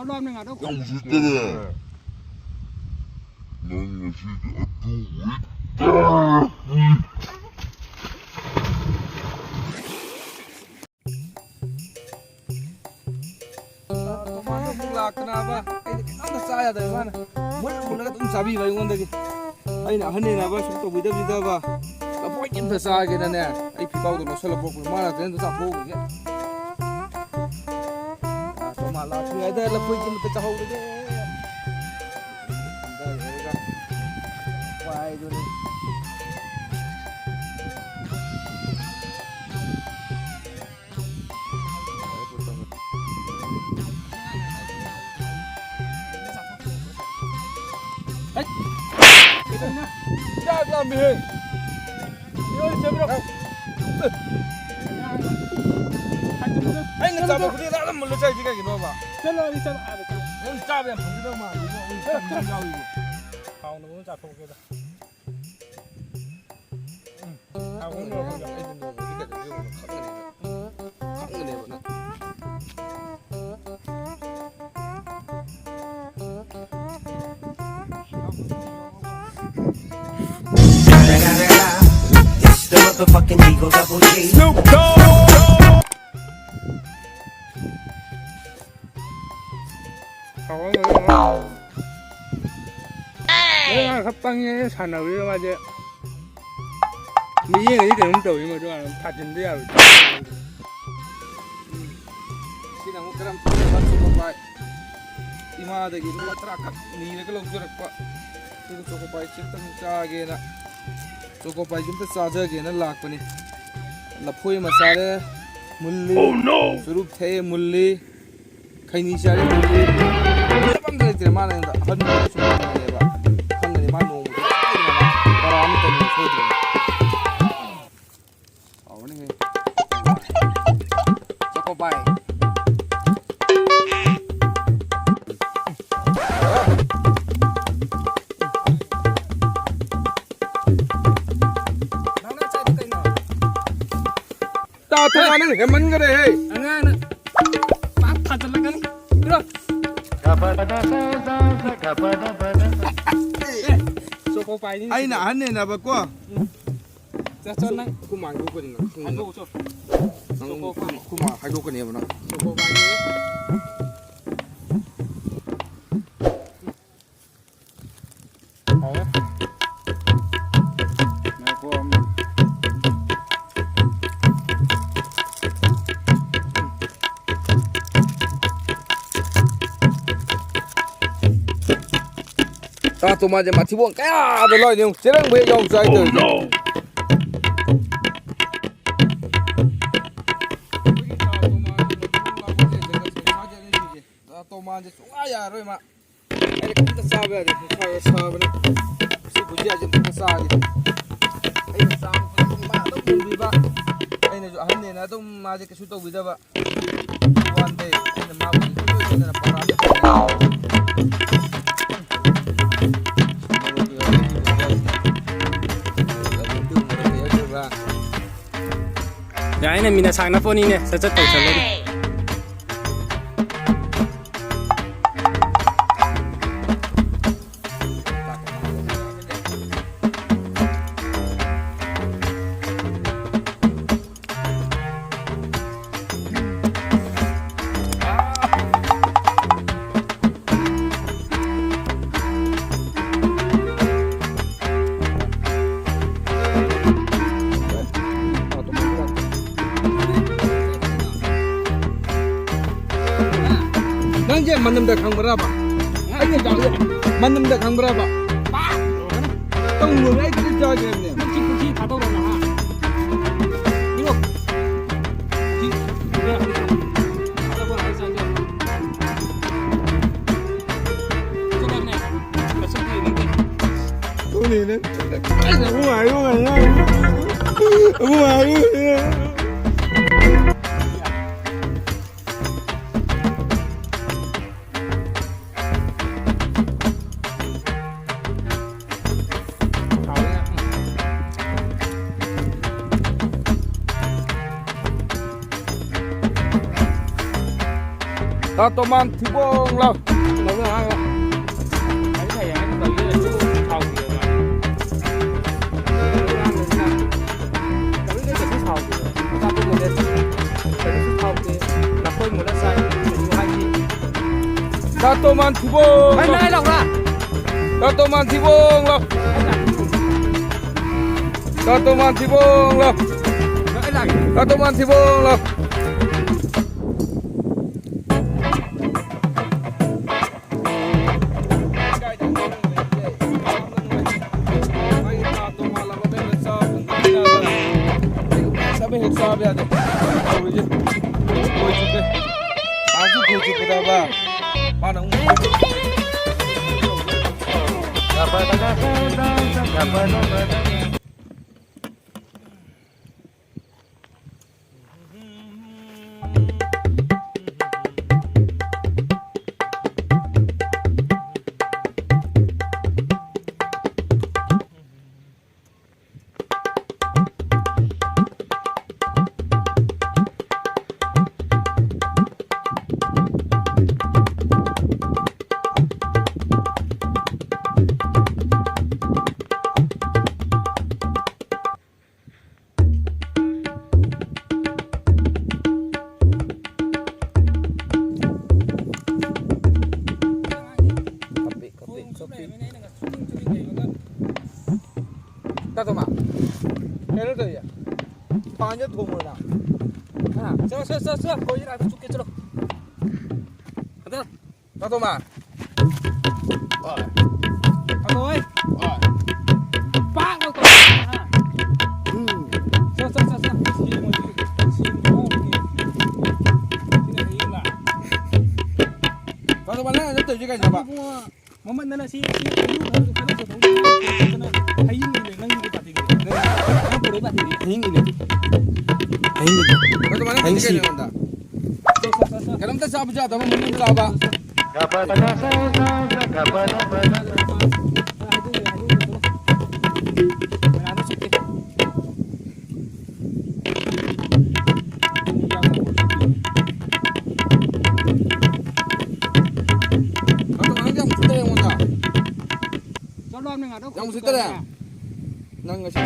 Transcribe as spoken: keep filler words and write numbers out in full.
ꯂꯥꯝꯅ ꯉꯥꯗꯧ ꯌꯥꯝ ꯎꯁꯤꯠꯇꯔꯦ꯫ ꯅꯪ ꯉꯁꯤꯗꯤ ꯑꯗꯨ ꯑꯣꯏ ꯇꯣꯃꯥꯟꯗꯣ ꯑꯃꯨꯛ ꯂꯥꯛꯇꯅꯕ ꯑꯩꯗꯤ ꯈꯤꯇꯪꯒ ꯆꯥ ꯌꯥꯗꯕ ꯃꯥꯅ ꯃꯨꯜ ꯃꯨꯜꯂꯒ ꯑꯗꯨꯝ ꯆꯥꯕꯤꯕ ꯑꯩꯉꯣꯟꯗꯒꯤ꯫ ꯑꯩꯅ ꯑꯍꯟꯅꯦꯅꯕ ꯁꯨꯝ ꯇꯧꯕꯤꯗꯕꯁꯤꯗꯕ ꯂꯐꯣꯏ ꯑꯝꯇ ꯆꯥꯒꯦꯅꯅꯦ ꯑꯩ ꯐꯤꯈꯥꯎꯗꯣ ꯂꯧꯁꯜꯂ ꯄꯣꯛꯄꯅꯤ ꯃꯥꯅ ꯑꯗꯨꯗ ꯆꯥꯊꯣꯛꯎꯕꯒꯤ꯫ ꯑꯥ, ꯇꯣꯃꯥꯟ ꯂꯥꯛꯇ꯭ꯔꯤꯉꯩꯗ ꯂꯐꯣꯏ ꯑꯃꯇ ꯆꯥꯍꯧꯔꯒꯦ꯫ ꯍꯟꯊꯔꯒ ꯈ꯭ꯋꯥꯏꯗꯨꯅꯤ꯫ ꯍꯩꯠ! ꯆꯥꯛ ꯂꯥꯝꯃꯤꯍꯦ꯫ ꯑꯩꯅ ꯆꯥꯕ ꯈꯨꯗꯤꯡꯗ ꯑꯗꯨꯝ ꯃꯨꯜꯂ ꯆꯥꯏꯁꯤ ꯀꯩꯒꯤꯅꯣꯕ? ꯆꯠꯂꯣ, ꯑꯩ ꯆꯠꯂꯣ, ꯑꯥꯗ ꯆꯠꯂꯣ꯫ ꯅꯪ ꯆꯥꯕ ꯌꯥꯝ ꯐꯪꯒꯗꯕ ꯃꯥꯜꯂꯦ꯫ ꯍꯥꯎꯅꯕ ꯑꯃ ꯆꯥꯊꯣꯛꯀꯦꯗ꯫ ꯎꯝ꯫ ꯍꯥꯎꯅꯕ ꯑꯃ ꯆꯥꯊꯣꯛꯀꯦ꯫ ꯈꯪꯒꯅꯦꯕ ꯅꯪ꯫ It's the motherfucking Eagle Double G. ꯍꯥꯎꯔꯝꯒꯅꯤ꯫ ꯃꯥ ꯈꯔ ꯄꯪꯉꯦ ꯁꯥꯟꯅꯕꯗꯨꯗ ꯃꯥꯁꯦ꯫ ꯃꯤꯠꯌꯦꯡꯒꯗꯤ ꯀꯩꯅꯣꯝ ꯇꯧꯏ ꯃꯗꯨ ꯊꯥꯖꯤꯟꯕ ꯌꯥꯔꯣꯏ꯫ ꯁꯤꯅ ꯑꯃꯨꯛ ꯀꯔꯝ ꯇꯧꯔꯕ ꯆꯣꯀꯣꯄꯥꯏ? ꯏꯃꯥꯗꯒꯤ ꯂꯨꯄꯥ ꯇꯔꯥ ꯈꯛ ꯅꯤꯔꯒ ꯂꯧꯖꯔꯛꯄ꯫ ꯑꯗꯨꯒ ꯆꯣꯀꯣꯄꯥꯏꯁꯦ ꯑꯝꯇꯪ ꯆꯥꯒꯦꯅ, ꯆꯣꯀꯣꯄꯥꯏꯁꯦ ꯑꯝꯇ ꯆꯥꯖꯒꯦꯅ ꯂꯥꯛꯄꯅꯤ꯫ ꯂꯐꯣꯏ ꯑꯃ ꯆꯥꯔꯦ, ꯃꯨꯜꯂꯤ꯫ Oh, no! ꯆꯨꯔꯨꯞ ꯊꯛꯑꯦ, ꯃꯨꯜꯂꯤ꯫ ꯈꯩꯅꯤ ꯆꯥꯔꯦ, ꯃꯨꯜꯂꯤ꯫ ꯃꯨꯜꯂꯤ ꯑꯝꯇ ꯂꯩꯇ꯭ꯔꯦ꯫ ꯃꯥꯅ ꯑꯩꯉꯣꯟꯗ ꯑꯍꯟ ꯑꯣꯏꯔꯁꯨ ꯉꯥꯡꯉꯦꯕ꯫ ꯈꯪꯒꯅꯤ ꯃꯥ ꯅꯣꯡꯃꯗꯤ ꯁꯣꯏꯗꯅ ꯇꯔꯥ ꯑꯃ ꯇꯧꯅꯤ ꯁꯣꯏꯗ꯭ꯔꯕꯅꯤ꯫ ꯍꯥꯎꯔꯅꯤꯍꯦ꯫ ꯆꯣꯀꯣ ꯄꯥꯏ꯫ ꯅꯪꯅ ꯆꯥꯏꯗꯣ ꯀꯩꯅꯣ? ꯇꯥ ꯊꯣꯡ ꯅꯪ ꯍꯦꯟꯃꯟꯈꯔꯦꯍꯦ꯫ ꯑꯉꯥꯡꯅ ꯄꯥꯛ ꯊꯥꯖꯤꯜꯂꯛꯀꯅꯤ꯫ ꯏꯔꯣ꯫ ꯆꯣꯀꯣ ꯄꯥꯏꯅꯤ꯫ ꯑꯩꯅ ꯑꯍꯟꯅꯦꯅꯕꯀꯣ꯫ ꯆꯠ ꯆꯠ ꯅꯪ꯫ ꯑꯩꯈꯣꯏ ꯃꯥ ꯍꯥꯏꯗꯣꯛꯀꯅꯤ ꯅꯪ꯫ ꯍꯥꯏꯗꯣꯛꯎ ꯆꯣ꯫ ꯅꯪ ꯆꯣꯀꯣ ꯄꯥꯏ꯫ ꯑꯩꯈꯣꯏ ꯃꯥ ꯍꯥꯏꯗꯣꯛꯀꯅꯦꯕ ꯅꯪ꯫ ꯆꯣꯀꯣ ꯄꯥꯏꯅꯤ꯫ ꯍꯥꯎꯋꯦ꯫ ꯉꯥꯏꯈꯣ ꯑꯃꯨꯛ꯫ ꯇꯥꯇꯣ ꯃꯥꯁꯦ ꯃꯊꯤꯕꯣꯡ ꯀꯌꯥꯗ ꯂꯣꯏꯅ ꯌꯦꯡꯉꯨ꯫ ꯆꯦꯔꯪꯕꯨ ꯍꯦꯛ ꯌꯥꯎ ꯆꯥꯏ ꯇꯧꯔꯤꯁꯦ꯫ ꯇꯥꯇꯣ ꯃꯥꯁꯦ ꯁꯨꯡꯌꯥ ꯌꯥꯔꯔꯣꯏ ꯃꯥ꯫ ꯑꯩ ꯀꯩꯝꯇ ꯆꯥꯕ ꯌꯥꯗꯦ, ꯅꯨꯡꯁꯥꯒ ꯁꯥꯕꯅꯦ꯫ ꯁꯤ ꯕꯨꯖꯤꯌꯥꯁꯦ ꯑꯝꯇ ꯆꯥꯒꯦ꯫ ꯑꯩꯅ ꯆꯥꯕ ꯈꯨꯗꯤꯡꯒꯤ ꯃꯥ ꯑꯗꯨꯝ ꯌꯦꯡꯕꯤꯕ꯫ ꯑꯩꯅꯁꯨ ꯑꯍꯟꯅꯦꯅ ꯑꯗꯨꯝ ꯃꯥꯁꯦ ꯀꯩꯁꯨ ꯇꯧꯕꯤꯗꯕ꯫ ꯋꯥꯟꯗꯩ ꯑꯩꯅ ꯃꯥꯕꯨꯗꯤ ꯀꯣꯏ ꯀꯣꯏꯗꯅ ꯄꯔꯥꯗ ꯌꯥꯏꯅꯦ, ꯃꯤꯅ ꯁꯥꯡꯅ ꯄꯣꯅꯤꯅꯦ, ꯁꯠ ꯁꯠ ꯇꯧꯁꯜꯂꯅꯤ꯫ ꯅꯪꯁꯦ ꯃꯅꯝꯗ ꯈꯪꯕ꯭ꯔꯕ? ꯑꯩꯅ ꯆꯥꯕꯁꯦ ꯃꯅꯝꯗ ꯈꯪꯕ꯭ꯔꯕ? ꯇꯧꯅꯨ, ꯑꯩ ꯀꯔꯤꯝ ꯆꯥꯗ꯭ꯔꯕꯅꯦ꯫ ꯄꯨꯈ꯭ꯔꯤ ꯊꯥꯗꯧꯔꯣ ꯅꯍꯥ꯫ ꯄꯨꯈ꯭ꯔꯤ ꯊꯥꯗꯧꯔꯣ꯫ ꯇꯥꯇꯣꯃꯥꯟ ꯊꯤꯕꯣꯡ ꯂꯥꯎ꯫ ꯇꯧꯗ ꯉꯥꯡꯉꯣ꯫ ꯐꯩ ꯐꯩ ꯍꯥꯏꯅ ꯇꯧꯗꯣꯏꯅꯦ, ꯑꯗꯨ ꯁꯥꯎꯗꯦꯕ꯫ ꯇꯧꯗꯣꯏꯅꯦ, ꯀꯩꯁꯨ ꯁꯥꯎꯗꯦꯕ꯫ ꯑꯆꯥꯄꯣꯠ ꯃꯨꯜꯂꯦ꯫ ꯀꯩꯁꯨ ꯁꯥꯎꯗꯦ꯫ ꯂꯐꯣꯏ ꯃꯨꯜꯂ ꯆꯥꯏ꯫ ꯀꯩꯁꯨ ꯍꯥꯏꯗꯦ꯫ ꯇꯥꯇꯣꯃꯥꯟ ꯊꯤꯕꯣꯡ ꯂꯥꯎ꯫ ꯍꯥꯏ ꯂꯥꯎ꯫ ꯇꯥꯇꯣꯃꯥꯟ ꯊꯤꯕꯣꯡ ꯂꯥꯎ꯫ ꯇꯥꯇꯣꯃꯥꯟ ꯊꯤꯕꯣꯡ ꯂꯥꯎ꯫ ꯇꯥꯇꯣꯃꯥꯟ ꯊꯤꯕꯣꯡ ꯂꯥꯎ꯫ ꯆꯥꯕ ꯍꯦꯛ ꯆꯥꯕ ꯌꯥꯗꯦ꯫ ꯇꯧꯔꯤꯁꯦ꯫ ꯈꯣꯏ ꯆꯨꯞꯄꯦ꯫ ꯍꯥꯟꯁꯨ ꯈꯣꯏ ꯆꯨꯞꯄꯗꯕ꯫ ꯃꯥꯅ ꯑꯃꯨꯛ ꯇꯥꯇꯣꯃꯥ, ꯀꯩꯅꯣ ꯇꯧꯔꯤꯁꯦ? ꯄꯥꯟꯁꯦ ꯊꯣꯡꯉꯨꯔꯣ ꯅꯪ? ꯍꯥ? ꯆꯠꯂꯣ, ꯆꯠꯂꯣ, ꯆꯠꯂꯣ, ꯆꯠꯂꯣ꯫ ꯀꯣꯏꯔ ꯑꯗꯨ ꯆꯨꯞꯀꯦ, ꯆꯠꯂꯣ꯫ ꯍꯟꯗꯛ꯫ ꯇꯥꯇꯣꯃꯥ꯫ ꯍꯣꯏ꯫ ꯍꯜꯂꯣ, ꯍꯣꯏ꯫ ꯍꯣꯏ꯫ ꯄꯥꯛ ꯂꯥꯎ ꯇꯧ꯫ ꯍꯥ? ꯎꯝ꯫ ꯆꯠꯂꯣ, ꯆꯠꯂꯣ, ꯆꯠꯂꯣ, ꯆꯠꯂꯣ꯫ ꯁꯤ ꯃꯣꯏꯒꯤ, ꯁꯤ ꯃꯣꯏꯒꯤ꯫ ꯁꯤꯅ ꯍꯌꯦꯡ ꯂꯥꯛ꯫ ꯇꯥꯇꯣꯃꯥ, ꯅꯪ ꯑꯗꯨ ꯇꯧꯔꯤꯁꯦ ꯀꯩꯅꯣꯕ? ꯏꯕꯨꯡꯉꯣ꯫ ꯃꯃꯟꯗꯅ ꯁꯤ, ꯁꯤ ꯍꯩꯅꯧ ꯈꯔꯁꯨ ꯈꯔ ꯄꯨꯊꯣꯛꯅꯤ, ꯍꯩꯅꯧ ꯏꯜꯂꯦ, ꯅꯪꯒꯤ ꯄꯥꯇꯤꯒꯤ꯫ ꯅꯪ ꯄꯨꯔꯛꯏ ꯄꯥꯇꯤꯒꯤ꯫ ꯍꯩꯅꯧ ꯏꯜꯂꯦ꯫ ꯍꯩꯅꯧ ꯏꯜꯂꯦ꯫ ꯑꯗꯨꯃꯥꯏꯅ ꯍꯩꯅꯧ ꯍꯥꯏꯗꯤ ꯁꯤ꯫ ꯀꯩꯅꯣ ꯑꯩꯉꯣꯟꯗ? ꯆꯣ, ꯆꯣ, ꯆꯣ, ꯆꯣ꯫ ꯀꯩꯅꯣꯝꯇ ꯆꯥꯕꯁꯨ ꯌꯥꯗꯕ ꯃꯃꯟꯗ ꯂꯥꯛꯑꯕ꯫ ꯍꯩꯅꯧ ꯏꯜꯂꯦ, ꯍꯩꯅꯧ ꯏꯜꯂꯦ, ꯆꯣ꯫ ꯃꯌꯥꯝꯗꯣ ꯆꯨꯞꯀꯦ꯫ ꯌꯥꯝ ꯎꯁꯤꯠꯇꯔꯦ꯫ ꯅꯪ ꯉꯁꯤ